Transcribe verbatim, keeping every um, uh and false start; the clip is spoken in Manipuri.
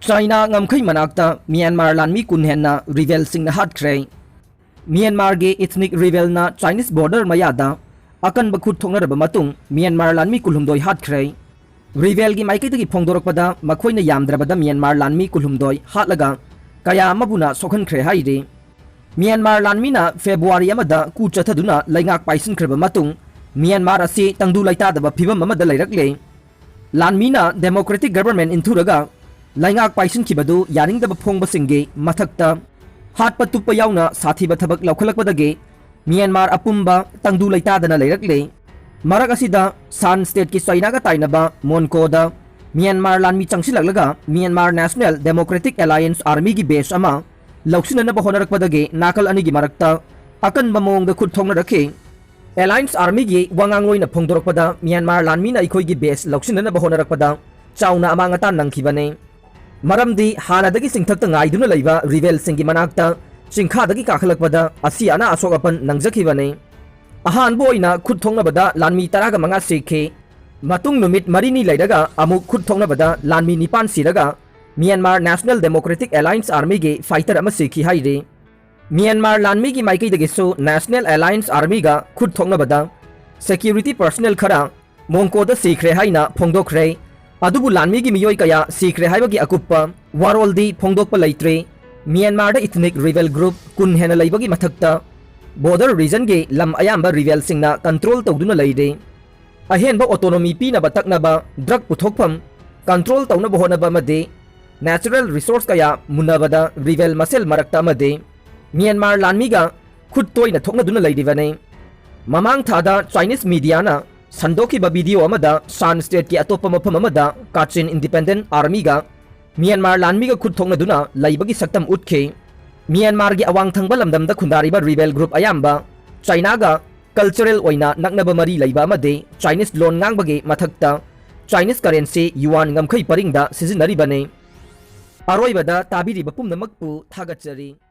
ꯆꯥꯏꯅꯥ ꯉꯝꯈꯩ ꯃꯅꯥꯛꯇ ꯃ꯭ꯌꯥꯟꯃꯥꯔ ꯂꯥꯟꯃꯤ ꯀꯨꯟ ꯍꯦꯟꯅ ꯔꯤꯕꯦꯜꯁꯤꯡꯅ ꯍꯥꯠꯈ꯭ꯔꯦ꯫ ꯃ꯭ꯌꯥꯟꯃꯥꯔꯒꯤ ꯏꯊꯅꯤꯛ ꯔꯤꯕꯦꯜꯅ ꯆꯥꯏꯅꯤꯁ ꯕꯣꯔꯗꯔ ꯃꯌꯥꯗ ꯑꯀꯟꯕ ꯈꯨꯠ ꯊꯣꯛꯅꯔꯕ ꯃꯇꯨꯡ ꯃ꯭ꯌꯥꯟꯃꯥꯔ ꯂꯥꯟꯃꯤ ꯀꯨꯟꯍꯨꯝꯗꯣꯏ ꯍꯥꯠꯈ꯭ꯔꯦ꯫ ꯔꯤꯕꯦꯜꯒꯤ ꯃꯥꯏꯀꯩꯗꯒꯤ ꯐꯣꯡꯗꯣꯔꯛꯄꯗ ꯃꯈꯣꯏꯅ ꯌꯥꯝꯗ꯭ꯔꯕꯗ ꯃ꯭ꯌꯥꯟꯃꯥꯔ ꯂꯥꯟꯃꯤ ꯀꯨꯟꯍꯨꯝꯗꯣꯏ ꯍꯥꯠꯂꯒ ꯀꯌꯥ ꯑꯃꯕꯨꯅ ꯁꯣꯛꯍꯟꯈ꯭ꯔꯦ ꯍꯥꯏꯔꯤ꯫ ꯃ꯭ꯌꯥꯟꯃꯥꯔ ꯂꯥꯟꯃꯤꯅ ꯐꯦꯕ꯭ꯔꯨꯋꯥꯔꯤ ꯑꯃꯗ ꯀꯨ ꯆꯠꯊꯗꯨꯅ ꯂꯩꯉꯥꯛ ꯄꯥꯏꯁꯤꯟꯈ꯭ꯔꯕ ꯃꯇꯨꯡ ꯃ꯭ꯌꯥꯟꯃꯥꯔ ꯑꯁꯤ ꯇꯪꯗꯨ ꯂꯩꯇꯥꯗꯕ ꯐꯤꯕꯝ ꯑꯃꯗ ꯂꯩꯔꯛꯂꯦ꯫ ꯂꯥꯟꯃꯤꯅ ꯗꯦꯃꯣꯀ꯭ꯔꯦꯇꯤꯛ ꯒꯕꯔꯃꯦꯟ ꯏꯟꯊꯨꯔꯒ ꯂꯩꯉꯥꯛ ꯄꯥꯏꯁꯤꯟꯈꯤꯕꯗꯨ ꯌꯥꯅꯤꯡꯗꯕ ꯐꯣꯡꯕꯁꯤꯡꯒꯤ ꯃꯊꯛꯇ ꯍꯥꯠꯄ ꯇꯨꯞꯄ ꯌꯥꯎꯅ ꯁꯥꯊꯤꯕ ꯊꯕꯛ ꯂꯧꯈꯠꯂꯛꯄꯗꯒꯤ ꯃ꯭ꯌꯥꯟꯃꯥꯔ ꯑꯄꯨꯝꯕ ꯇꯪꯗꯨ ꯂꯩꯇꯥꯗꯅ ꯂꯩꯔꯛꯂꯦ꯫ ꯃꯔꯛ ꯑꯁꯤꯗ ꯁꯥꯟ ꯁ꯭ꯇꯦꯠꯀꯤ ꯆꯥꯏꯅꯥꯒ ꯇꯥꯏꯅꯕ ꯃꯣꯟꯀꯣꯗ ꯃ꯭ꯌꯥꯟꯃꯥꯔ ꯂꯥꯟꯃꯤ ꯆꯪꯁꯤꯜꯂꯛꯂꯒ ꯃ꯭ꯌꯥꯟꯃꯥꯔ ꯅꯦꯁꯅꯦꯜ ꯗꯦꯃꯣꯀ꯭ꯔꯦꯇꯤꯛ ꯑꯦꯂꯥꯏꯌꯦꯟꯁ ꯑꯥꯔꯃꯤꯒꯤ ꯕꯦꯁ ꯑꯃ ꯂꯧꯁꯤꯟꯅꯅꯕ ꯍꯣꯠꯅꯔꯛꯄꯗꯒꯤ ꯅꯥꯀꯜ ꯑꯅꯤꯒꯤ ꯃꯔꯛꯇ ꯑꯀꯟꯕ ꯃꯑꯣꯡꯗ ꯈꯨꯠ ꯊꯣꯛꯅꯔꯛꯈꯤ꯫ ꯑꯦꯂꯥꯏꯟꯁ ꯑꯥꯔꯃꯤꯒꯤ ꯋꯥꯉꯥꯡꯂꯣꯏꯅ ꯐꯣꯡꯗꯣꯔꯛꯄꯗ, ꯃ꯭ꯌꯥꯟꯃꯥꯔ ꯂꯥꯟꯃꯤꯅ ꯑꯩꯈꯣꯏꯒꯤ ꯕꯦꯁ ꯂꯧꯁꯤꯟꯅꯅꯕ ꯍꯣꯠꯅꯔꯛꯄꯗ ꯆꯥꯎꯅ ꯑꯃꯥꯡ ꯑꯇꯥ ꯅꯪꯈꯤꯕꯅꯤ꯫ ꯃꯔꯝꯗꯤ ꯍꯥꯟꯅꯗꯒꯤ ꯆꯤꯡꯊꯛꯇ ꯉꯥꯏꯗꯨꯅ ꯂꯩꯕ ꯔꯤꯕꯦꯜꯁꯤꯡꯒꯤ ꯃꯅꯥꯛꯇ ꯆꯤꯡꯈꯥꯗꯒꯤ ꯀꯥꯈꯠꯂꯛꯄꯗ ꯑꯁꯤ ꯑꯅꯥ ꯑꯁꯣꯛ ꯑꯄꯟ ꯅꯪꯖꯈꯤꯕꯅꯤ꯫ ꯑꯍꯥꯟꯕ ꯑꯣꯏꯅ ꯈꯨꯠ ꯊꯣꯛꯅꯕꯗ ꯂꯥꯟꯃꯤ ꯇꯔꯥꯒ ꯃꯉꯥ ꯁꯤꯈꯤ꯫ ꯃꯇꯨꯡ ꯅꯨꯃꯤꯠ ꯃꯔꯤꯅꯤ ꯂꯩꯔꯒ ꯑꯃꯨꯛ ꯈꯨꯠ ꯊꯣꯛꯅꯕꯗ ꯂꯥꯟꯃꯤ ꯅꯤꯄꯥꯟ ꯁꯤꯔꯒ ꯃ꯭ꯌꯥꯟꯃꯥꯔ ꯅꯦꯁꯅꯦꯜ ꯗꯦꯃꯣꯀ꯭ꯔꯦꯇꯤꯛ ꯑꯦꯂꯥꯏꯟꯁ ꯑꯥꯔꯃꯤꯒꯤ ꯐꯥꯏꯇꯔ ꯑꯃ ꯁꯤꯈꯤ ꯍꯥꯏꯔꯤ꯫ ꯃ꯭ꯌꯥꯟꯃꯥꯔ ꯂꯥꯟꯃꯤꯒꯤ ꯃꯥꯏꯀꯩꯗꯒꯤꯁꯨ ꯅꯦꯁꯅꯦꯜ ꯑꯦꯂꯥꯏꯟꯁ ꯑꯥꯔꯃꯤꯒ ꯈꯨꯠ ꯊꯣꯛꯅꯕꯗ ꯁꯦꯀ꯭ꯌꯨꯔꯤꯇꯤ ꯄꯔꯁꯅꯦꯜ ꯈꯔ ꯃꯣꯡꯀꯣꯗ ꯁꯤꯈ꯭ꯔꯦ ꯍꯥꯏꯅ ꯐꯣꯡꯗꯣꯛꯈ꯭ꯔꯦ꯫ ꯑꯗꯨꯕꯨ ꯂꯥꯟꯃꯤꯒꯤ ꯃꯤꯑꯣꯏ ꯀꯌꯥ ꯁꯤꯈ꯭ꯔꯦ ꯍꯥꯏꯕꯒꯤ ꯑꯀꯨꯞꯄ ꯋꯥꯔꯣꯜꯗꯤ ꯐꯣꯡꯗꯣꯛꯄ ꯂꯩꯇ꯭ꯔꯤ꯫ ꯃ꯭ꯌꯥꯟꯃꯥꯔꯗ ꯏꯊꯅꯤꯛ ꯔꯤꯕꯦꯜ ꯒ꯭ꯔꯨꯞ ꯀꯨꯟ ꯍꯦꯟꯅ ꯂꯩꯕꯒꯤ ꯃꯊꯛꯇ ꯕꯣꯔꯗꯔ ꯔꯤꯖꯟꯒꯤ ꯂꯝ ꯑꯌꯥꯝꯕ ꯔꯤꯕꯦꯜꯁꯤꯡꯅ ꯀꯟꯇ꯭ꯔꯣꯜ ꯇꯧꯗꯨꯅ ꯂꯩꯔꯤ꯫ ꯑꯍꯦꯟꯕ ꯑꯣꯇꯣꯅꯣꯃꯤ ꯄꯤꯅꯕ ꯇꯛꯅꯕ, ꯗ꯭ꯔꯒ ꯄꯨꯊꯣꯛꯐꯝ ꯀꯟꯇ꯭ꯔꯣꯜ ꯇꯧꯅꯕ ꯍꯣꯠꯅꯕ ꯑꯃꯗꯤ ꯅꯦꯆꯔꯦꯜ ꯔꯤꯁꯣꯔꯁ ꯀꯌꯥ ꯃꯨꯟꯅꯕꯗ ꯔꯤꯕꯦꯜ ꯃꯁꯦꯜ ꯃꯔꯛꯇ ꯑꯃꯗꯤ ꯃ꯭ꯌꯥꯟꯃꯥꯔ ꯂꯥꯟꯃꯤꯒ ꯈꯨꯠ ꯇꯣꯏꯅ ꯊꯣꯛꯅꯗꯨꯅ ꯂꯩꯔꯤꯕꯅꯤ꯫ ꯃꯃꯥꯡ ꯊꯥꯗ ꯆꯥꯏꯅꯤꯁ ꯃꯤꯗꯤꯌꯥꯅ ꯁꯟꯗꯣꯛꯈꯤꯕ ꯚꯤꯗꯤꯑꯣ ꯑꯃꯗ ꯁꯥꯟ ꯁ꯭ꯇꯦꯠꯀꯤ ꯑꯇꯣꯞꯄ ꯃꯐꯝ ꯑꯃꯗ ꯀꯥꯆꯤꯟ ꯏꯟꯗꯤꯄꯦꯟꯗꯦꯟꯠ ꯑꯥꯔꯃꯤꯒ ꯃ꯭ꯌꯥꯟꯃꯥꯔ ꯂꯥꯟꯃꯤꯒ ꯈꯨꯠ ꯊꯣꯛꯅꯗꯨꯅ ꯂꯩꯕꯒꯤ ꯁꯛꯇꯝ ꯎꯠꯈꯤ꯫ ꯃ꯭ꯌꯥꯟꯃꯥꯔꯒꯤ ꯑꯋꯥꯡ ꯊꯪꯕ ꯂꯝꯗꯝꯗ ꯈꯨꯟꯗꯥꯔꯤꯕ ꯔꯤꯕꯦꯜ ꯒ꯭ꯔꯨꯞ ꯑꯌꯥꯝꯕ ꯆꯥꯏꯅꯥꯒ ꯀꯜꯆꯔꯦꯜ ꯑꯣꯏꯅ ꯅꯛꯅꯕ ꯃꯔꯤ ꯂꯩꯕ ꯑꯃꯗꯤ ꯆꯥꯏꯅꯤꯁ ꯂꯣꯟ ꯉꯥꯡꯕꯒꯤ ꯃꯊꯛꯇ ꯆꯥꯏꯅꯤꯁ ꯀꯔꯦꯟꯁꯤ ꯌꯨꯋꯥꯟ ꯉꯝꯈꯩ ꯄꯔꯤꯡꯗ ꯁꯤꯖꯤꯟꯅꯔꯤꯕꯅꯤ꯫ ꯑꯔꯣꯏꯕꯗ ꯇꯥꯕꯤꯔꯤꯕ ꯄꯨꯝꯅꯃꯛꯄꯨ ꯊꯥꯒꯠꯆꯔꯤ꯫